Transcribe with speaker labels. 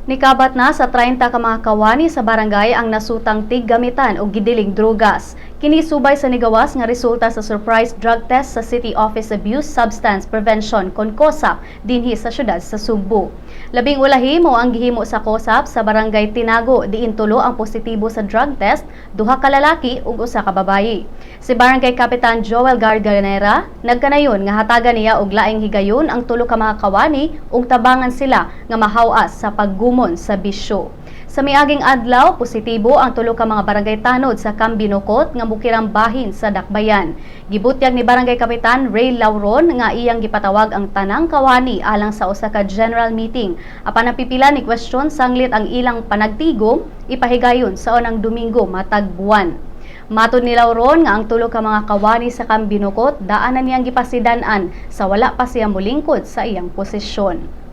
Speaker 1: Nikabat na sa 30 ka mga kawani sa barangay ang nasutang tiggamitan og gidiling drugas. Kini subay sa nigawas nga resulta sa surprise drug test sa City Office Abuse Substance Prevention kon COSAP dinhi sa syudad sa Sugbo. Labing ulahi mao ang gihimo sa COSAP sa Barangay Tinago, diin tulo ang positibo sa drug test, duha ka lalaki ug usa ka babayi. Si Barangay Kapitan Joel Garganera nagkanayon nga hatagan niya og laing higayon ang tulo ka mga kawani ug tabangan sila nga mahaw-as sa paggumon sa bisyo. Sa miaging adlaw, positibo ang tulo ka mga barangay tanod sa Cambinocot nga bukirang bahin sa Dakbayan. Gibutyag ni Barangay Kapitan Ray Lauron nga iyang gipatawag ang tanang kawani alang sa usa ka general meeting. Apan ang pipila ni question sanglit ang ilang panagtigom ipahigayon sa unang Domingo matag buwan. Matod ni Lauron nga ang tulo ka mga kawani sa Cambinocot daan na niyang gipasidan-an sa wala pa siya molingkod sa iyang posisyon.